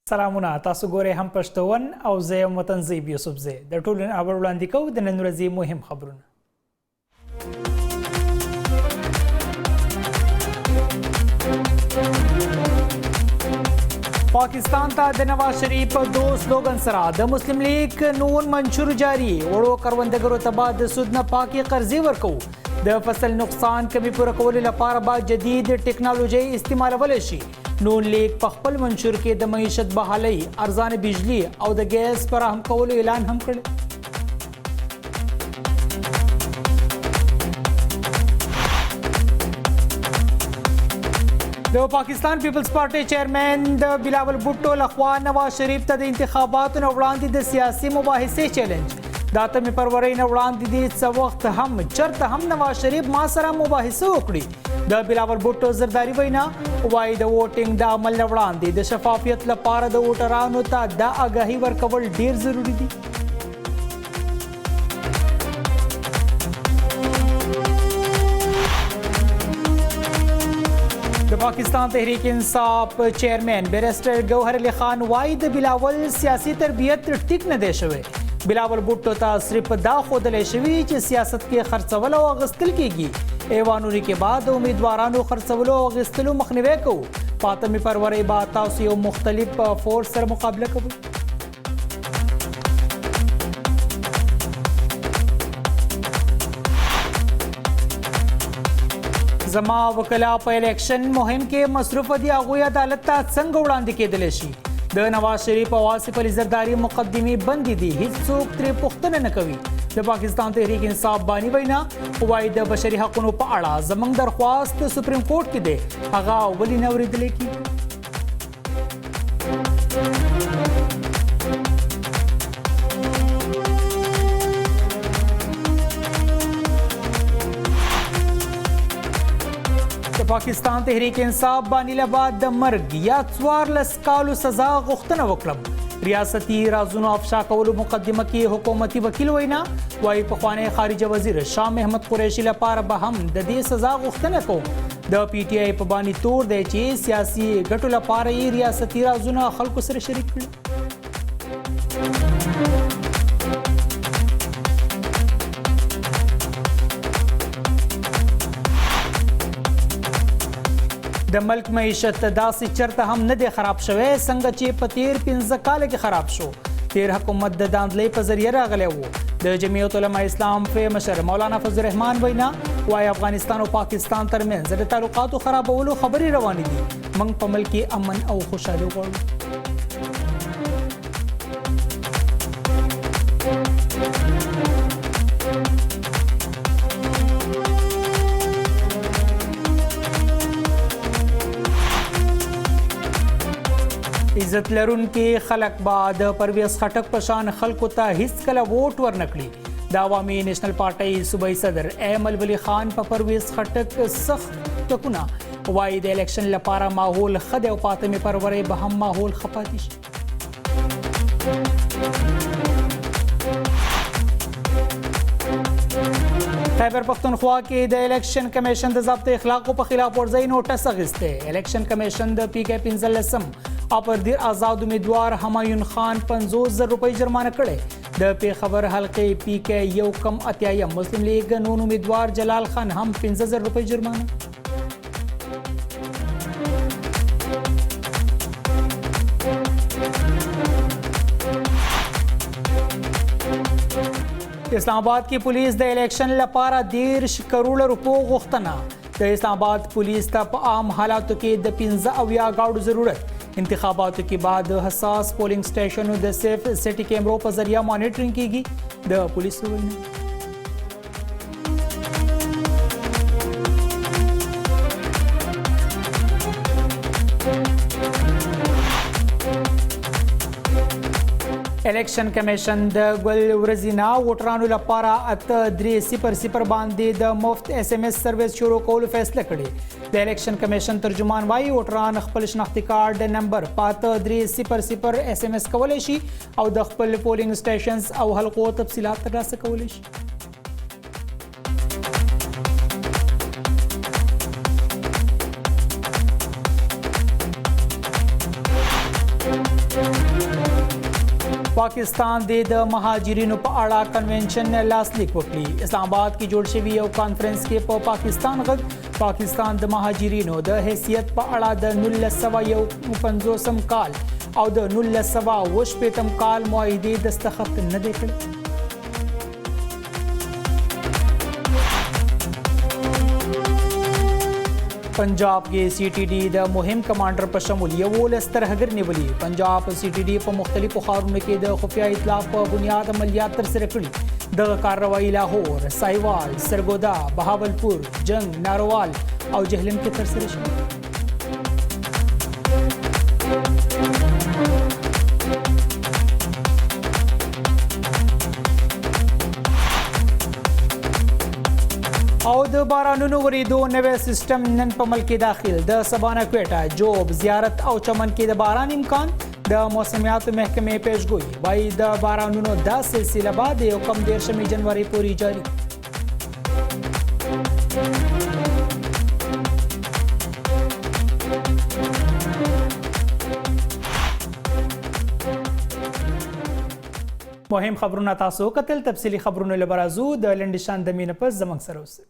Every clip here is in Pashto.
سلامونه، تاسو ګورئ هم پښتون او زه یم وطن زیب یوسفزی. د ټولو اول وړاندې کوو د نن ورځې مهم خبرونه. پاکستان ته د نواز شریف په دوست سلوګن سره د مسلم لیگ نون منشور جاری. وړو کروندګرو ته به د سود نه پاکې قرضې ورکوو. د فصل نقصان کمی پوره کولو لپاره به جدید ټکنالوژي استعمالول شي. نون لیګ په خپل منشور کې د معیشت بحالۍ، ارزانه بجلی او د ګیس فراهم کولو اعلان هم کړی. د پاکستان پیپلز پارټي چیرمن د بلاول بوټو لخوا نواز شریف ته د انتخاباتو نه وړاندې د سیاسي مباحثې چیلنج. د اتمې فرورۍ نه وړاندې دې څه وخت هم چرته هم نواز شریف ما سره مباحثه وکړي. د بلاول بوټو زرداري وینا وایي د ووټینګ د عمل نه وړاندې د شفافیت لپاره د ووټرانو ته د آګاهي ورکول ډیر ضروري دي. د پاکستان تحریک انصاف چیئرمین بیرسټر ګوهر علي خان وایي د بلاول سیاسي تربیت ټیک نه دی شوی. بلاول بوټو ته صرف دا ښودلی شوي چې سیاست کې خرڅول او اخیستل کیږي. ایوانونو کې به د امیدوارانو خرڅولو او اخیستلو مخنیوی کوو. په اتمې فرورۍ به تاسو یو مختلف فورس سره مقابله کوئ. زما وکلا په الیکشن مهم کې مصروف دي، هغوی عدالت ته څنګه وړاندې کېدلی شي؟ د نواز شریف او آصف علي زرداري مقدمې بندې دي، هیڅوک ترې پوښتنه نه کوي. د پاکستان تحریک انصاف بانی وینا وایي د بشري حقونو په اړه زموږ درخواست سپریم کورټ کې دی، هغه ولې نه اورېدلی کېږي؟ د پاکستان تحریک انصاف بانی له بعد د مرګ یا 14 کالو سزا غوښتنه وکړم. ریاستي رازونو افشا کولو مقدمه کې حکومتي وکیل وینا وایي پخوانی خارجه وزیر شاه محمد قریشي لپاره به هم د دې سزا غوښتنه کوم. د پی ټی آی په بانی تور دی چې سیاسي ګټو لپاره یې ریاستي رازونه خلکو سره شریک کړي. د ملک معیشت داسې چرته هم نه دی خراب شوی څنګه چې په تیر 15 کال کې خراب شو. تیر حکومت د داندلۍ په ذریعه راغلی وو. د جمعیت علماء اسلام فی مشر مولانا فضل الرحمن وینا وایي افغانستان او پاکستان ترمنځ د تعلقاتو خرابولو خبرې روانې دي، موږ په ملک کې امن او خوشحالي غواړو. عزت لرونکي خلک به د پرویز خټک په شان خلکو ته هیڅکله ووټ ورنکړي. د عوامي نېشنل پارټۍ صوبایي صدر ایمل ولي خان په پرویز خټک سخت ټکونه وایي د الیکشن لپاره ماحول ښه دی او په اتمې فرورۍ به هم ماحول ښه پاتې شي. خیبر پښتونخوا کې د الیکشن کمیشن د ضابطه اخلاقو په خلاف ورزۍ نوټس اخیستی. الیکشن کمیشن د پی کې 15 او پر دیر آزاد امیدوار همایون خان 50,000 روپۍ جرمانه کړې. د پیښور حلقې پی کې یو کم اتیایم مسلم لیگ نون امیدوار جلال خان هم 5,000 روپۍ جرمانه. اسلام آباد کې پولیس د الیکشن لپاره 30 کروڑ روپو غوښتنه. د اسلام آباد پولیس ته په عام حالاتو کې د 75 گاډو ضرورت. انتخاباتو کې بعد حساس پولینګ سټیشنو د سیف سټي کیمرو په ذریعہ مانیټرینګ کیږي. د پولیسو وینا. الیکشن کمیشن د ګل ورځې نه ووټرانو لپاره 8300 باندې د مفت اس ام اس سرویس شروع کولو فیصله کړې. د الیکشن کمیشن ترجمان وایي ووټران خپل شناختي کارت نمبر په 8300 اس ام اس کولی شي او د خپل پولینګ سټیشنز او حلقو تفصیلات ترلاسه کولی شي. پاکستان دې د مهاجرینو په اړه کنونشن لاسلیک وکړي. اسلام آباد کې جوړ شوي یو کانفرنس کې په پاکستان غږ، پاکستان د مهاجرینو د حیثیت په اړه د 1951 کال او د 1960 کال معاهدې دستخط نه دی کړی. پنجاب کې سی ټي ډي د مهم کمانډر په شمول 11 ترهګر نیولي. پنجاب سی ټي ډي په مختلفو ښارونو کې د خفیه اطلاع په بنیاد عملیات ترسره کړي. دغه کارروایي لاهور، ساهیوال، سرګودا، بهاولپور، جنګ، ناروال او جهلم کې ترسره شوه. او د بارانونو ورېدو نوی سیستم نن په ملک کې داخل. د سبانه کوټه، جوب، زیارت او چمن کې د باران امکان. د موسمیاتو محکمې پیشګویي وایي د بارانونو دا سلسله به د یو کم 30 جنوري پورې جاري. مهم خبرونه تاسو کتل. تفصیلی خبرونو لبرازو د لنډ شان د مینه پس زمنګ سره اوسئ.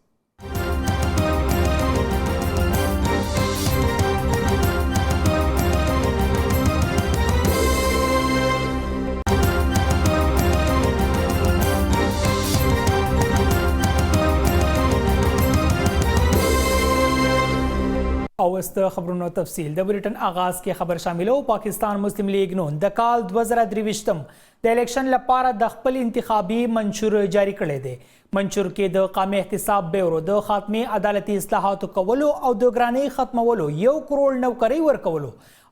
او اوس د خبرونو تفصیل. د بریټن آغاز کې خبر شاملو. پاکستان مسلم لیګ نون د کال 2023 د الیکشن لپاره د خپل انتخابي منشور جاری کړی دی. منشور کې د قامي احتساب بیورو د خاتمې، عدالتي اصلاحاتو کولو او د ګرانۍ ختمولو، 1 کروڑ نوکرۍ ورکولو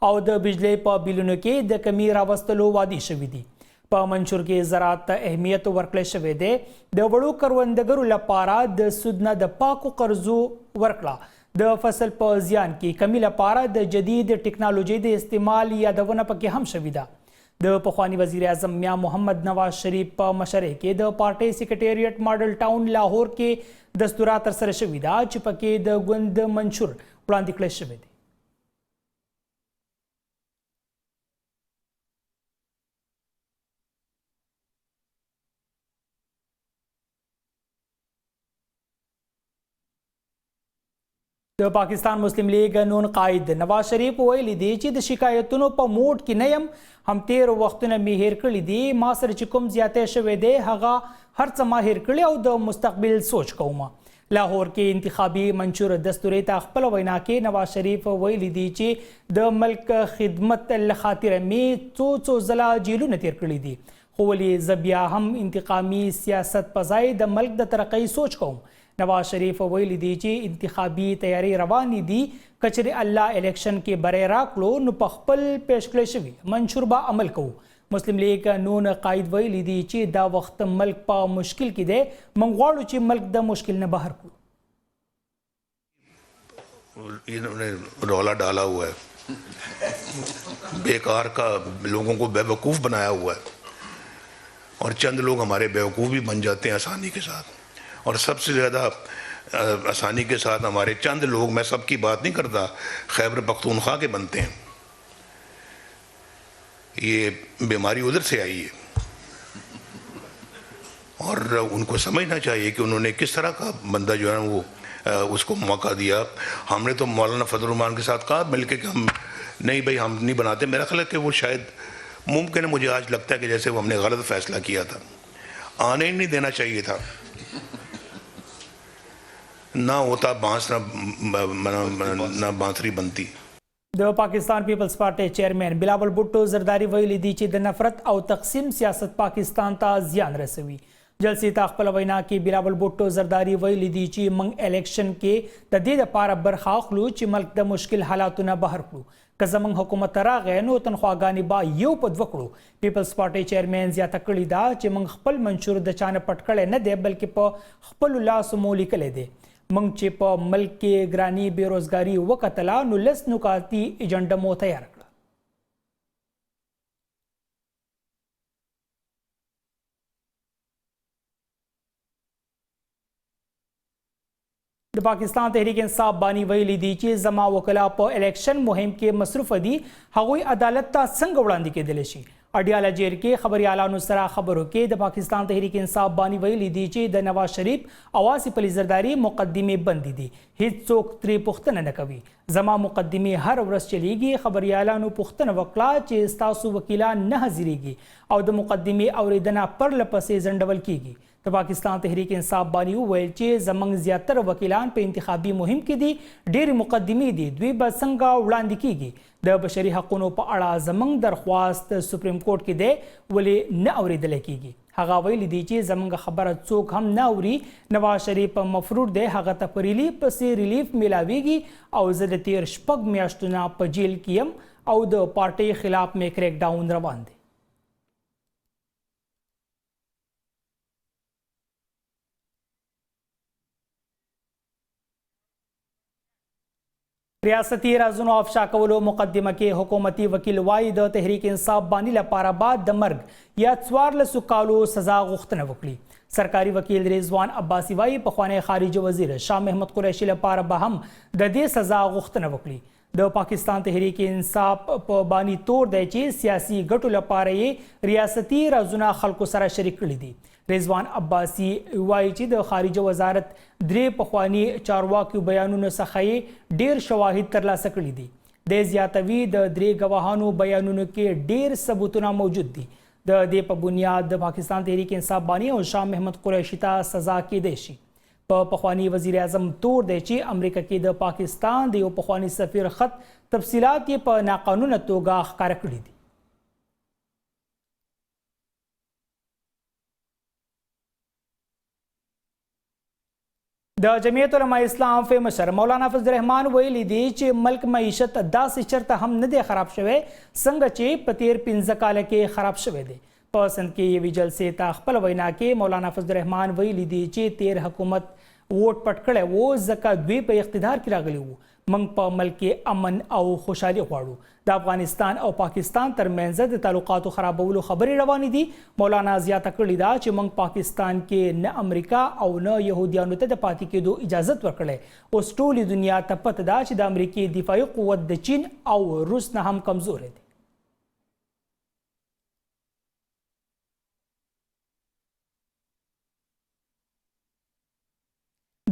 او د بجلۍ په بلونو کې د کمی راوستلو وعدې شوې دي. په منشور کې زراعت ته اهمیت ورکړی شوی دی. د وړو کروندګرو لپاره د سود نه د پاکو قرضو ورکړه، د فصل په زیان کې کمی لپاره د جدید ټکنالوژۍ د استعمال یادونه پکې هم شوې ده. د پخواني وزیر اعظم میا محمد نواز شریف په مشرۍ کې د پارټۍ سیکریټریټ ماډل ټاون لاهور کې دستوره ترسره شوې ده چې پکې د ګوند منشور وړاندې کړی شوی دی. د پاکستان مسلم لیګ نون قائد نواز شریف ویلي دي چې د شکایتونو په موډ کې نه یم، هم تیر وختونه مې هېر کړي دي. ما سره چې کوم زیاتی شوی دی هغه هر څه ما هېر کړي او د مستقبل سوچ کوم. لاهور کې انتخابي منشور دستورې ته خپله وینا کې نواز شریف ویلي دي چې د ملک خدمت له خاطره مې څو څو ځله جیلونه تیر کړي دي، خو ولې زه بیا هم انتقامي سیاست په ځای د ملک د ترقۍ سوچ کوم. نواز شریف ویلي دي چې انتخابي تیاري روانې دي، که چېرې الله الیکشن کې بری راکړو نو په خپل پیش کړی شوي منشور به عمل کوو. مسلم لیګ نون قائد ویلي دي چې دا وخت ملک په مشکل کې دی، موږ غواړو چې ملک د مشکل نه بهر کړو. انہوں نے رولا ڈالا ہوا ہے، بیکار کا لوگوں کو بے وقوف بنایا ہوا ہے، اور چند لوگ ہمارے بے وقوف بھی بن جاتے ہیں آسانی کے ساتھ، اور سب سے زیادہ آسانی کے ساتھ ہمارے چند لوگ، میں سب کی بات نہیں کرتا، خیبر پختونخوا کے بنتے ہیں. یہ بیماری ادھر سے آئی ہے، اور ان کو سمجھنا چاہیے کہ انہوں نے کس طرح کا بندہ جو ہے وہ اس کو موقع دیا. ہم نے تو مولانا فضل الرحمان کے ساتھ کہا مل کے کہ ہم نہیں بھائی ہم نہیں بناتے. میرا خیال ہے کہ وہ شاید ممکن ہے، مجھے آج لگتا ہے کہ جیسے وہ ہم نے غلط فیصلہ کیا تھا، آنے ہی نہیں دینا چاہیے تھا. نہ ہوتا بانس نہ بانسری بنتی. د پاکستان پیپلز پارټۍ چیرمن بلاول بوټو زرداري ویلي دي چې د نفرت او تقسیم سیاست پاکستان ته زیان رسوي. جلسې ته خپله وینا کې بلاول بوټو زرداري ویلي دي چې موږ الیکشن کې د دې لپاره برخه اخلو چې ملک د مشکل حالاتو نه بهر کړو. که زموږ حکومت راغی نو تنخواګانې به 1 په 2 کړو. پیپلز پارټۍ چیرمن زیاته کړې ده چې موږ خپل منشور د چا نه پټ کړی نه دی، بلکې په خپلو لاسو مو لیکلی دی. موږ چې په ملک کې ګراني بې روزګاري وکتله نو 10 نکاتي ایجنډا مو تیار کړه. د پاکستان تحریک انصاف بانی ویلي دي چې زما وکلا په الیکشن مهم کې مصروف دي، هغوی عدالت ته څنګه وړاندې کېدلی شي؟ اډیاله جیل کې خبریالانو سره خبرو کې د پاکستان تحریک انصاف بانی ویلي دي چې د نواز شریف او آصف علي زرداري مقدمې بندې دي، هیڅوک ترې پوښتنه نه کوي. زما مقدمې هره ورځ چلیږي. خبریالانو پوښتنه وکړه چې ستاسو وکیلان نه حاضریږي او د مقدمې اورېدنه پرله پسې ځنډول کیږي. د پاکستان تحریک انصاف بانی وویل چې زمونږ زیاتره وکیلان په انتخابي مهم کې دي، ډېرې مقدمې دي، دوی به څنګه وړاندې کیږي؟ د بشري حقونو په اړه زمونږ درخواست سپریم کورټ کې دی، ولې نه اورېدل کیږي؟ هغه ویلي دي چې زمونږ خبره څوک هم نه اوري. نواز شریف مفرور دی، هغه ته په ریلیف پسې ریلیف میلاویږي او زه د تیر 6 میاشتو نه په جیل کې یم او د پارټۍ خلاف مې کریک ډاون روان دی. ریاستي رازونو افشا کولو مقدمه کې حکومتي وکیل وایي د تحریک انصاف بانی لپاره به د مرګ یا 14 کالو سزا غوښتنه وکړي. سرکاري وکیل رضوان عباسي وایي پخوانی خارجي وزیر شاه محمد قریشي لپاره به هم د دې سزا غوښتنه وکړي. د پاکستان تحریک انصاف په بانی تور دی چې سیاسي ګټو لپاره یې ریاستي رازونه خلکو سره شریک کړي دي. رضوان عباسي وایي چې د خارجه وزارت 3 پخواني چارواکیو بیانونو څخه یې ډیر شواهد ترلاسه کړي دي. دی زیاتوي د 3 ګواهانو بیانونو کې ډیر ثبوتونه موجود دي. د دې په بنیاد د پاکستان تحریک انصاف بانی او شاه محمد قریشي ته سزا کیدای شي. په پخواني وزیر اعظم تور دی چې امریکا کې د پاکستان د یو پخواني سفیر خط تفصیلات یې په ناقانونه توګه ښکاره کړي دي. د جمعیت علماء اسلام فی مشر مولانا فضل الرحمن ویلي دي چې ملک معیشت داسې چرته هم نه دی خراب شوی څنګه چې په تیر 5 کاله کې خراب شوی دی. په سند کې یوې جلسې ته خپل وینا کې مولانا فضل الرحمن ویلي دي چې تیر حکومت ووټ پټ کړی وو ځکه دوی په اقتدار کې راغلي وو. موږ په ملک کې امن او خوشحالي غواړو. د افغانستان او پاکستان ترمنځ د تعلقاتو خرابولو خبرې روانې دي. مولانا زیاته کړې ده چې موږ پاکستان کې نه امریکا او نه یهودیانو ته د پاتې کېدو اجازت ورکړی. اوس ټولې دنیا ته پته ده چې د امریکې دفاعي قوت د چین او روس نه هم کمزوری دی.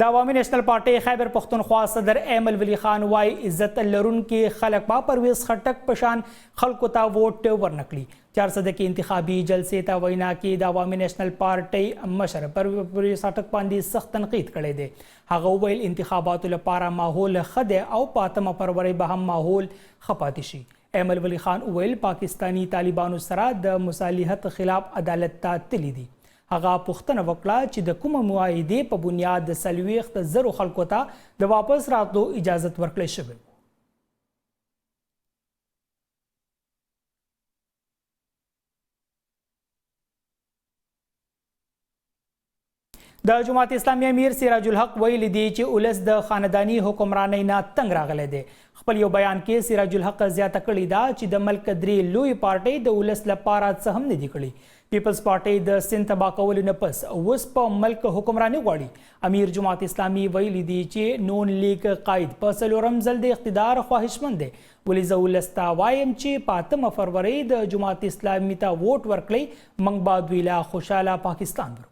د عوامي نېشنل پارټۍ خیبر پښتونخوا صدر ایمل ولی خان وایي عزت لرونکي خلک به پرویز خټک په شان خلکو ته ووټ ورنکړي. چارسده کې انتخابي جلسې ته وینا کې د عوامي نېشنل پارټۍ مشر پرویز خټک باندې سخت تنقید کړی دی. هغه وویل انتخاباتو لپاره ماحول ښه دی او په 8 فرورۍ به هم ماحول ښه پاتې شي. ایمل ولی خان وویل پاکستاني طالبانو سره د مصالحت خلاف عدالت ته تللي دي. هغه پوښتنه وکړه چې د کومه معاهدې په بنیاد د 40,000 خلکو ته د واپس راتلو اجازت ورکړی شوی. د جماعت اسلامي امیر سراج الحق ویلي دي چې ولس د خانداني حکمرانۍ نه تنګ راغلی دی. خپل یو بیان کې سراج الحق زیاته کړې ده چې د ملک 3 لوی پارټۍ د ولس لپاره څه هم نه دي کړي. پیپلز پارټۍ د سند تباه کولو نه پس اوس په ملک حکمراني غواړي. امیر جماعت اسلامي ویلي دي چې نون لیګ قاید په 4 ځل د اقتدار خواهشمند دی، ولې زه ولس ته وایم چې په 8 فرورۍ د جماعت اسلامي ته ووټ ورکړئ، موږ به دوی له خوشحاله پاکستان ورکړو.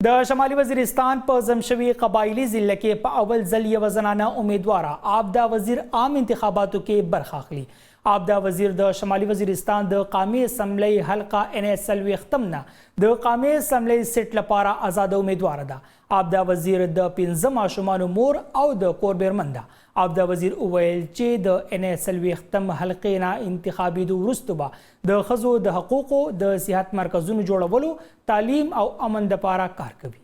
د شمالي وزیرستان په ضم شوي قبایلي ضلع کې په اول ځل یوه زنانه امیدواره عابده وزیر عام انتخاباتو کې برخه اخلي. عابده وزیر د شمالي وزیرستان د قامي اسمبلۍ حلقه ان 40 نه د قامي اسمبلۍ سیټ لپاره ازاده امیدواره ده. عابده وزیر د 5 ماشومانو مور او د کور میرمن ده. عابده وزیر وویل چې د ان 40 حلقې نه انتخابېدو وروسته به د ښځو د حقوقو، د صحت مرکزونو جوړولو، تعلیم او امن دپاره کار کوي.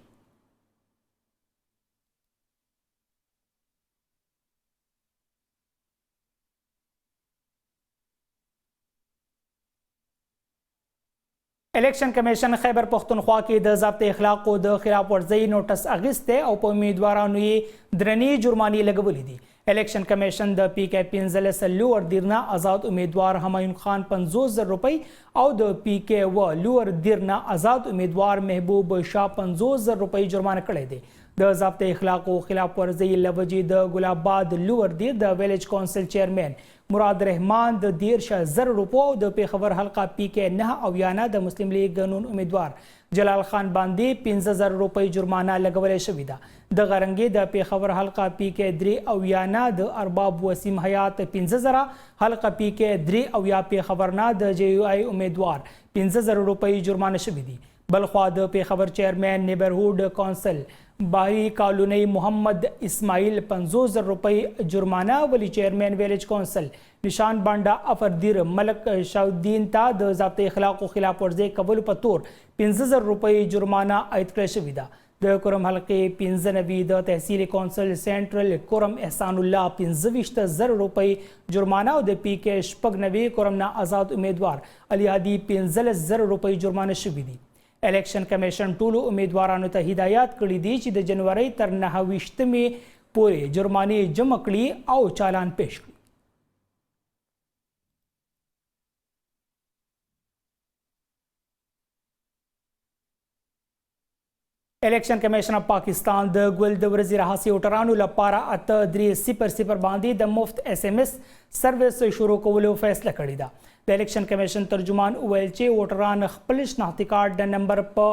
الیکشن کمیشن خیبر پښتونخوا کې د ضابط اخلاقو د خلاف ورزۍ نوټس اخیستی او په امیدوارانو یې درنې جرمانې لګولې دي. الیکشن کمیشن د پی کې 15 لوور دیرنا آزاد امیدوار همایون خان 50,000 روپۍ او د پی کې 7 لوور دیرنا آزاد امیدوار محبوب شاه 50,000 روپۍ جرمانه کړی دی. د ضابطه اخلاقو خلاف ورزۍ له وجې د ګل آباد لور دیر د ویلیج کونسل چیئرمین مراد رحمان د 30,000 روپو او د پېښور حلقه پي کې 79 نه د مسلم لیګ نون امیدوار جلال خان باندې 5,000 روپۍ جرمانه لګولې شوې ده. دغه رنګې د پېښور حلقه پي کې 73 نه د ارباب وسیم حیات 5,000، حلقه پي کې 73 پېښور نه د جې یو آی امیدوار 5,000 روپۍ جرمانه شوې دي. بلخوا د پېښور چیئرمین نیبرهوډ کونسل بحري کالونۍ محمد اسماعیل 50,000 روپۍ جرمانه، ولی چیئرمین ویلیج کونسل نشان بانډا افردیر ملک شاودین ته د ضابطه اخلاقو خلاف ورزۍ کولو په تور 5,000 روپۍ جرمانه عاید کړې شوې ده. د کرم حلقې 95 د تحصیل کونسل سنټرل کرم احسان الله 25,000 روپۍ جرمانه او د پی کې 96 کرم نه آزاد امیدوار علي هادي 15,000 روپۍ جرمانه شوې دي. الیکشن کمیشن ټولو امیدوارانو ته هدایات کړي دي چې د جنورۍ تر 29مې پورې جرمانې جمع کړي او چالان پیش کړي. الیکشن کمیشن اف پاکستان د ګل د ورځې راهیسې ووټرانو لپاره 8300 باندې د مفت اس ام اس سروس شروع کولو فیصله کړې ده. د الیکشن کمیشن ترجمان وویل چې ووټران خپل شناختي کارت د نمبر په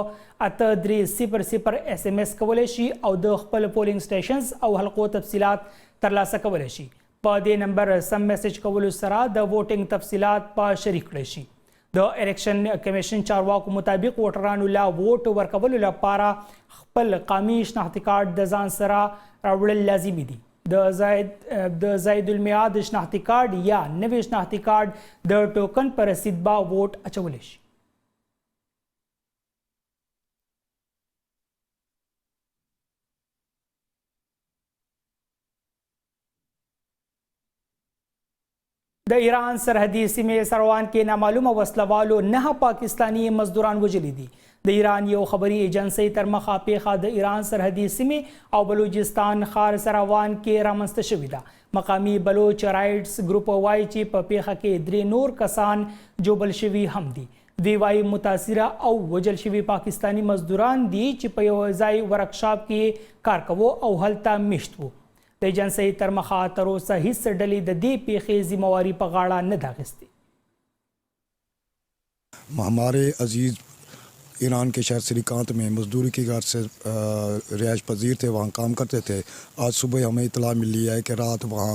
8300 اس ام اس کولی شي او د خپل پولینګ سټیشنز او حلقو تفصیلات ترلاسه کولی شي. په دې نمبر سم میسج کولو سره د ووټینګ تفصیلات په شریک کړی شي. د الیکشن کمیشن چارواکو مطابق ووټرانو لا ووټ ورکولو لپاره خپل قامي شناختي کارت د ځان سره راوړل لازمي دي. د زاید المیعاد شناختي کارت یا نوی شناختي کارت د ټوکن پر رسید به ووټ اچولی شي. د ایران سرحدي سیمې سروان کې نامعلومه وسلوالو 9 پاکستاني مزدوران وژلي دي. د ایران یو خبري ایجنسۍ تر مخه پیښه د ایران سرحدي سیمې او بلوچستان ښار سراوان کې رامنځته شوې ده. مقامي بلوچ رایټس ګروپ وایي چې په پیښه کې 3 نور کسان ژوبل شوي هم دي. دوی وایي متاثره او وژل شوي پاکستاني مزدوران دي چې په یو ځای ورکشاپ کې کار کوو او هلته میشت وو. د ایجنسۍ تر مخه تر اوسه هیڅ ډلې د دې پیښې ذمہواري په غاړه نه ده اخیستې. हमारे अजीज ईरान के शहर श्रीकांत में मजदूरी की गर्ज से रिहाइश पजीर थे, वहाँ काम करते थे। आज सुबह हमें इतला मिली है कि रात वहाँ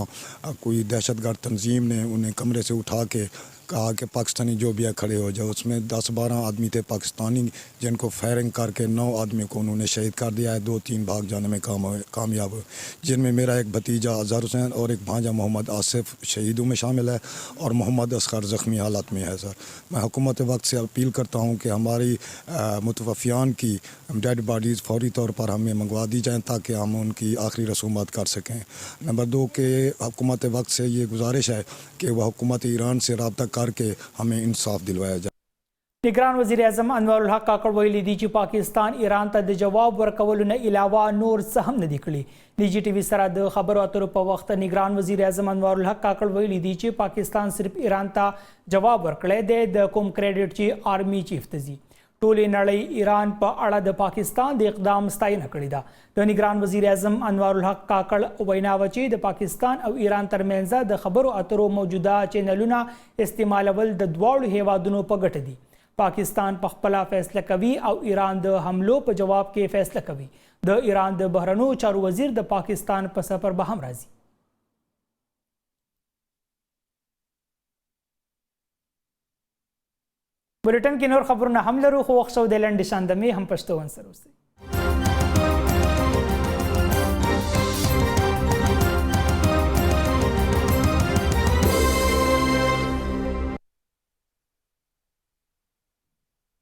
कोई दहशतगर्द तंजीम ने उन्हें कमरे से उठा के कहा कि पाकिस्तानी जो भी है खड़े हो जाओ। उसमें 10-12 आदमी थे पाकिस्तानी, जिनको फायरिंग करके 9 आदमी को उन्होंने शहीद कर दिया है। 2-3 भाग जाने में कामयाब हुए, जिनमें मेरा एक भतीजा अजहर हुसैन और एक भांजा मोहम्मद आसिफ शहीदों में शामिल है और मोहम्मद असगर ज़ख्मी हालत में है। सर, मैं हुकूमत वक्त से अपील करता हूँ कि हमारी मुतवफ़ियान की डेड बॉडीज़ फौरी तौर पर हमें मंगवा दी जाएँ ताकि हम उनकी आखिरी रसूमात कर सकें। नंबर 2 के हुकूमत वक्त से ये गुजारिश है कि वह हुकूमत ईरान से राब्ता करके हमें इंसाफ दिलवाया जाए। نگران وزیر اعظم انوار الحق کاکړ ویلي دي چې پاکستان ایران ته د جواب ورکولو نه علاوه نور څه هم نه دي کړي. نجي ټي وي سره د خبرو اترو په وخت نگران وزیر اعظم انوار الحق کاکړ ویلي دي چې پاکستان صرف ایران ته جواب ورکړی دی، د کوم کریډټ چې آرمي چیف ته ځي. ټولې نړۍ ایران په اړه د پاکستان د اقدام ستاینه کړې ده. د نگران وزیر اعظم انوار الحق کاکړ وینا وه چې د پاکستان او ایران ترمنځ د خبرو اترو موجوده چینلونه استعمالول د دواړو هیوادونو په ګټه دي. پاکستان په خپله فیصله کوي او ایران د حملو په جواب کې فیصله کوي. د ایران د بهرنیو چارو وزیر د پاکستان په سفر به هم راځي. بلټن کې نور خبرونه هم لرو، خو وخت شو د لنډې شاندمې هم پښتو سره اوسئ.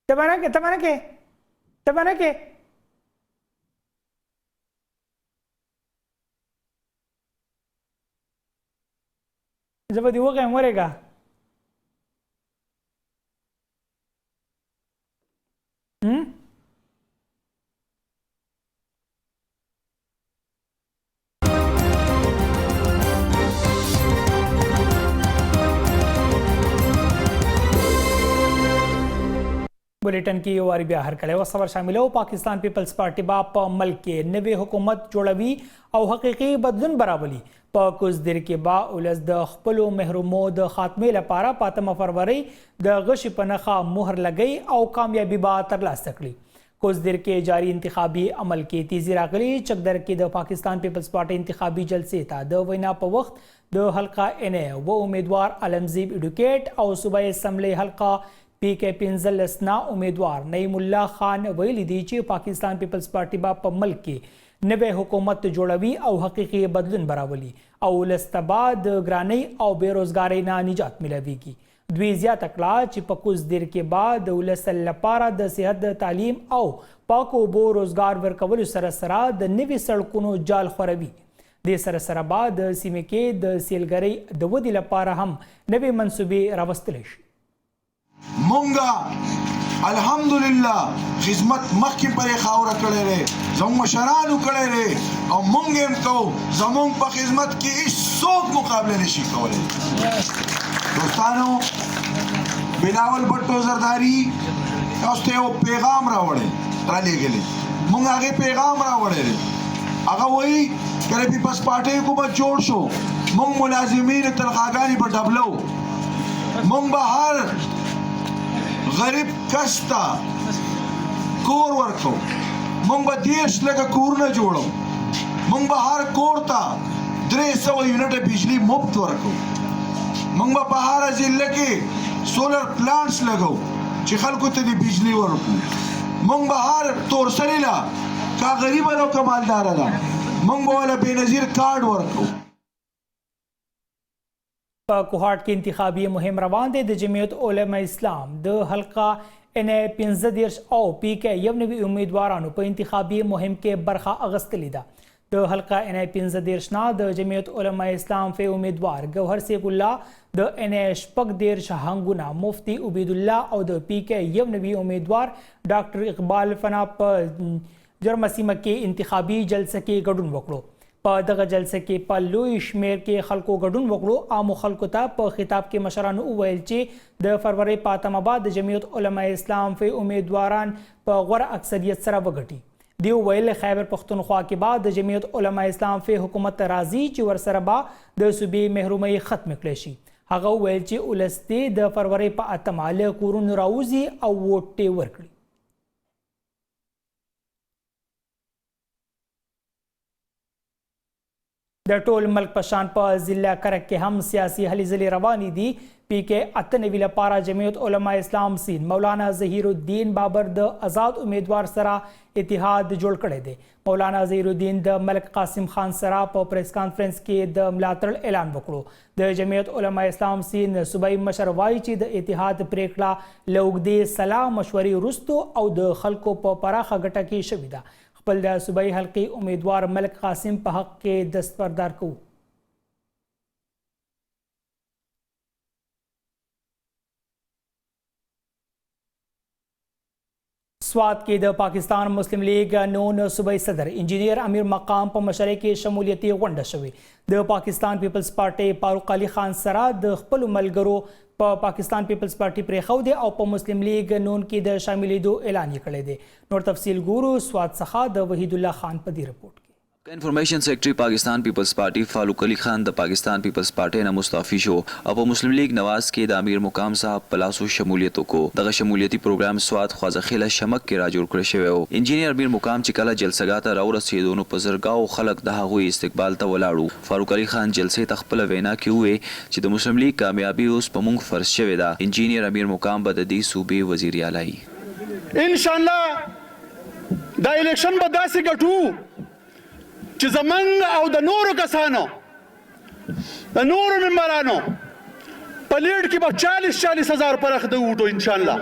ته به نه کې زه به دې وغیم ورېږه. بلیټن کې یو واري بیا هرکلی وسور شاملو. پاکستان پیپلز پارټي به په ملک کې نوی حکومت جوړوي او حقیقي بدلون به راولي. په کوزدیر کې به ولس د خپلو محرومو د خاتمې لپاره په 8 فرورۍ د غشي په نښه مهر لګوي او کامیابي به ترلاسه کړي. کوزدیر کې جاري انتخابي عمل کې تیزي راغلي. چکدر کې د پاکستان پیپلز پارټي انتخابي جلسې ته د وینا په وخت د حلقه ان ای و امیدوار عالمزیب ایډوکیټ او صوبایي اسمبلۍ حلقه پي کې 15 نا امیدوار نعیم الله خان ویلي دي چې پاکستان پیپلز پارټي به په ملک کې نوی حکومت جوړوي او حقیقي بدلون به راولي او ولس ته به د ګرانۍ او بې روزګارۍ نه نجات ملاویږي. دوی زیاته کړه چې په کوز دیر کې به د ولس لپاره د صحت، د تعلیم او پاکو اوبو، روزګار ورکولو سره سره د نوي سړکونو جال خوروي. دې سره سره به د سیمې کې د سیلګرۍ د ودې لپاره هم نوې منصوبې راوستلی شي. مونږه الحمدلله خدمت مخکې پرې خاوره کړی دی، زموږ مشرانو کړی دی او مونږ هم کوو. زموږ په خدمت کې هیڅوک مقابله نشي کولی. دوستانو، بلاول بټو زرداری تاسو ته یو پیغام راوړی، را لېږلی، مونږ هغې پیغام راوړی دی. هغه وایي کله پیپلز پارټۍ حکومت جوړ شو، مونږ ملازمین تنخواګانې به ډبلو، مونږ به هر غریب کس ته کور ورکو، مونږ به 30 لکه کورونه جوړو، مونږ به هر کور ته 300 یونټه بجلی مفت ورکو، مونږ به په هره ضلع کې سولر پلانټس لګو چې خلکو ته دې بجلی ورکو، مونږ به هر تورسري له کا غریبه ده او که مالداره ده، مونږ به وله بېنظیر کارډ ورکو. په کوهاټ کې انتخابي مهم روان دی. د جمعیت علما اسلام د حلقه ان 35 او پی کې 91 امیدوارانو په انتخابي مهم کې برخه اغستلې ده. د حلقه ان 35 نه د جمعیت علما اسلام فی امیدوار ګوهر سیف الله، د ان 36 هنګونه مفتی عبید الله او د پی کې 91 امیدوار ډاکټر اقبال فنا په جرمه سیمه کې انتخابي جلسه کې ګډون وکړو. په دغه جلسه کې په لوی شمیر کې خلکو ګډون وکړو. عامو خلکو ته په خطاب کې مشرانو وویل چې د فرورۍ په 8 به د جمعیت علما اسلام فی امیدواران په غوره اکثریت سره وګټي. دی وویل خیبر پښتونخوا کې به د جمعیت علما اسلام فی حکومت راځي چې ورسره به د صوبې محرومۍ ختمې کړی شي. هغه وویل چې ولس دې د فرورۍ په 8 له کورونو راوځي او ووټ دې ورکړي. د ټول ملک په شان په ضلع کرک کې هم سیاسي هلې ځلې روانې دي. پی کې 98 لپاره جمعیت علما اسلام سین مولانا ظهیر الدین بابر د آزاد امیدوار سره اتحاد جوړ کړی دی. مولانا ظهیر الدین د ملک قاسم خان سره په پریس کانفرنس کې د ملاتړ اعلان وکړو. د جمعیت علما اسلام سین صوبایي مشر وایي چې د اتحاد پرېکړه له اوږدې سلا مشورې وروسته او د خلکو په پراخه ګټه کې شوې ده. خپل د صوبایي حلقې امیدوار ملک قاسم په حق کې دستبردار کوو. سوات کې د پاکستان مسلم لیگ نون صوبایي صدر انجینیر امیر مقام په مشرۍ کې شمولیتي غونډه شوې. د پاکستان پیپلز پارټۍ فاروق علي خان سره د خپلو ملګرو په پاکستان پیپلز پارټي پرېښودې او په مسلم لیگ نون کې د شاملېدو اعلان یې کړی دی. نور تفصیل ګورو سوات څخه د وحید الله خان په دې رپورټ کې. انفارمیشن سیکرټري پاکستان پیپلز پارټي فاروق علي خان د پاکستان پیپلز پارټۍ نه مستعفي شو او په مسلم لیګ نواز کې د امیر مقام صاحب په لاسو شمولیت وکړو. دغه شمولیتي پروګرام سوات خوازه خېله شمک کې راجوړ کړی شوی و. انجینیر امیر مقام چې کله جلسګاه ته راورسېدو نو په زرګاوو خلک د هغوی استقبال ته ولاړ وو. فاروق علي خان جلسې ته خپله وینا کې ووې چې د مسلم لیګ کامیابي اوس په مونږ فرض شوې ده. انجینیر امیر مقام به د دې صوبې وزیراعلی. انشاالله دا الیکشن به داسې ګټو چې زمونږ او د نورو کسانو، د نورو ممبرانو په لیډ کې به 40 40 هزار پرخ د ووټو انشاءالله.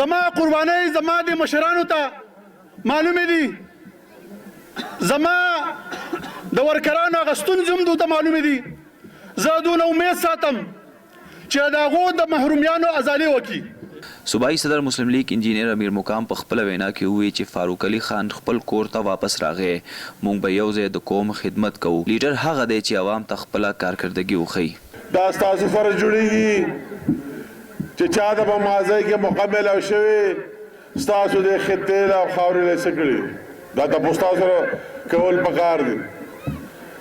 زما قربانۍ زما د مشرانو ته معلومې دي، زما د ورکرانو هغه ستونزې هم دوی ته معلومې دي. زه دونه امید ساتم چې د هغو د محرومیانو ازالې وکړي. صوبايي صدر مسلم لیګ انجینیر امیر مقام په خپله وینا کې ووې چې فاروق علي خان خپل کور ته واپس راغی، مونږ به یو ځای د قوم خدمت کوو، لیډر هغه دی چې عوام ته خپله کارکردګي وښيي. دا ستاسو فرض جوړیږي. چې چا ته په ماضۍ کې موقع میلاو شوې ستاسو دې خطې له او خاورې له څه کړي دا تپوس تاسو سره کول پکار دي.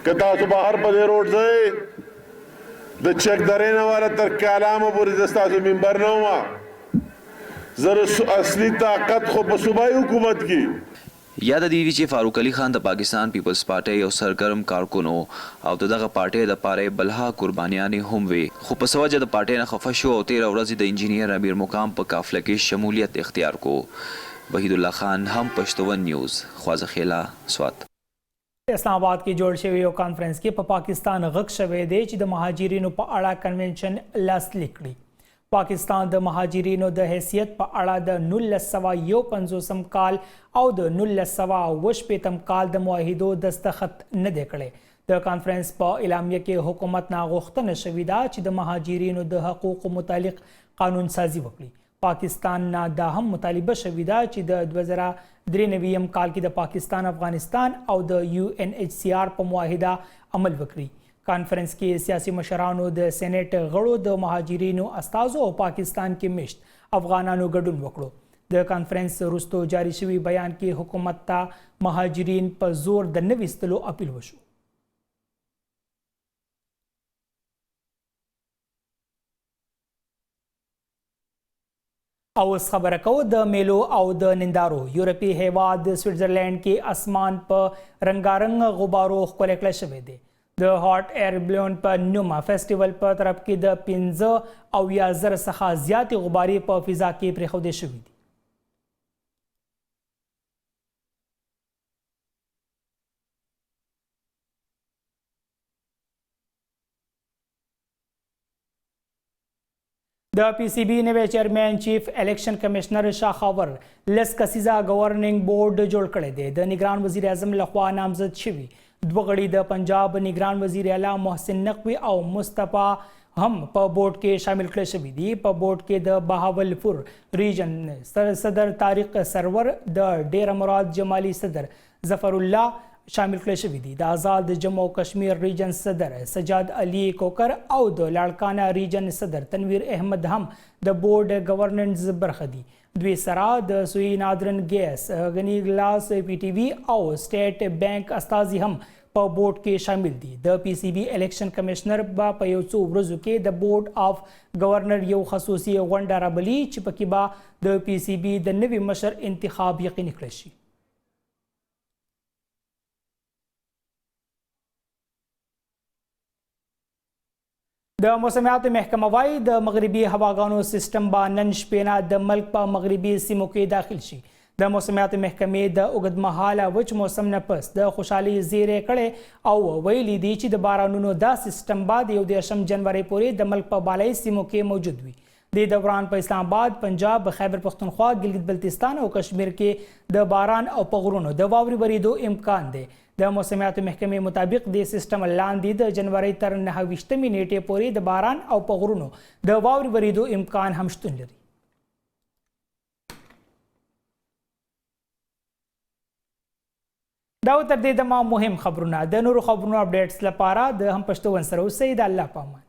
که تاسو بهر په دې روډ ځئ د چک درې نه والا تر کالامه پورې زه ستاسو ممبر نه وم. زه اصلي طاقت خو په صوبایي حکومت کې. یاده دې وي چې فاروق علي خان د پاکستان پیپلز پارټۍ یو سرګرم کارکن ؤ او د دغه پارټۍ د پاره یې بلها قربانیانې هم وې خو په څه وجه د پارټۍ نه خفه شو او تیره ورځ یې د انجینیر امیر مقام په قافله کې شمولیت اختیار کو. وحیدالله خان، هم پشتون نیوز، خوازه خیله، سوات. اسلام آباد کې جوړ شوي یو کانفرنس کې په پاکستان غږ شوی دی چې د مهاجرینو په اړه کنونشن لاسلیک کړي. پاکستان د مهاجرینو د حیثیت په اړه د 1951 کال او د 1967 کال د معاهدو دستخط نه دی کړی. د کانفرنس په اعلامیه کې حکومت نه غوښتنه شوې ده چې د مهاجرینو د حقوقو متعلق قانون سازي وکړي. پاکستان نه دا هم مطالبه شوې ده چې د 2093 کال کې د پاکستان، افغانستان او د یو این ایچ سي آر په معاهده عمل وکړي. کانفرنس کې سیاسي مشرانو، د سېنېټ غړو، د مهاجرینو استازو او پاکستان کې میشت افغانانو ګډون وکړو. د کانفرنس وروسته جاري شوي بیان کې حکومت ته مهاجرین په زور د نه ویستلو اپیل وشو. او اوس خبره کوو د میلو او د نندارو. یورپي هیواد سویټزرلینډ کې اسمان په رنګارنګ غبارو ښکلی کړی شوی دی. د هاټ ایر بلون په نوم فیسټیول په طرف کې د 75,000 څخه زیاتې غبارې په فضا کې پرېښودې شوې دي. د پی سی بی نوی چیئرمین چیف الیکشن کمشنر شاه خاور لس کسیزه ګورننګ بورډ جوړ کړی دی. د نګران وزیر اعظم لخوا نامزد شوي دوه غړي د پنجاب نګران وزیر اعلی محسن نقوي او مصطفی هم په بورډ کې شامل کړی شوي دي. په بورډ کې د بهاولپور ریجن صدر طارق سرور، د ډیره مراد جمالي صدر ظفر الله شامل کړی شوي دي. د آزاد جمو او کشمیر ریجن صدر سجاد علي کوکر او د لاړکانه ریجن صدر تنویر احمد هم د بورډ ګورننس برخه دي. دوی سره د سوی نادرن ګیس، غني ګلاس، پي ټي وي او سټیټ بانک استازي هم په بورډ کې شامل دي. د پي سي بي الیکشن کمشنر به په یو څو ورځو کې د بورډ آف ګورنر یو خصوصي غونډه رابلي چې پکې به د پي سي بي د نوي مشر انتخاب یقیني کړی شي. د موسمیاتو محکمه وایي د مغربي هواګانو سیستم به نن شپې نه د ملک په مغربي سیمو کې داخل شي. د موسمیاتو محکمې د اوږدمهاله وچ موسم نه پس د خوشحالۍ زیری کړی او ویلي دي چې د بارانونو دا سیستم به د 31 جنورۍ پورې د ملک په بالایي سیمو کې موجود وي. دې دوران په اسلام آباد، پنجاب، خیبر پښتونخوا، ګلګت بلتستان او کشمیر کې د باران او په غرونو د واورې ورېدو امکان دی. د موسمیاتو محکمې مطابق دې سیستم لاندې د جنورۍ تر 29مې نېټې پورې د باران او په غرونو د واورې ورېدو امکان هم شتون لري. دا و تر دې دمه مهم خبرونه. د نورو خبرونو اپډیټس لپاره د هم پښتو ون سره اوسئ. د الله په امان.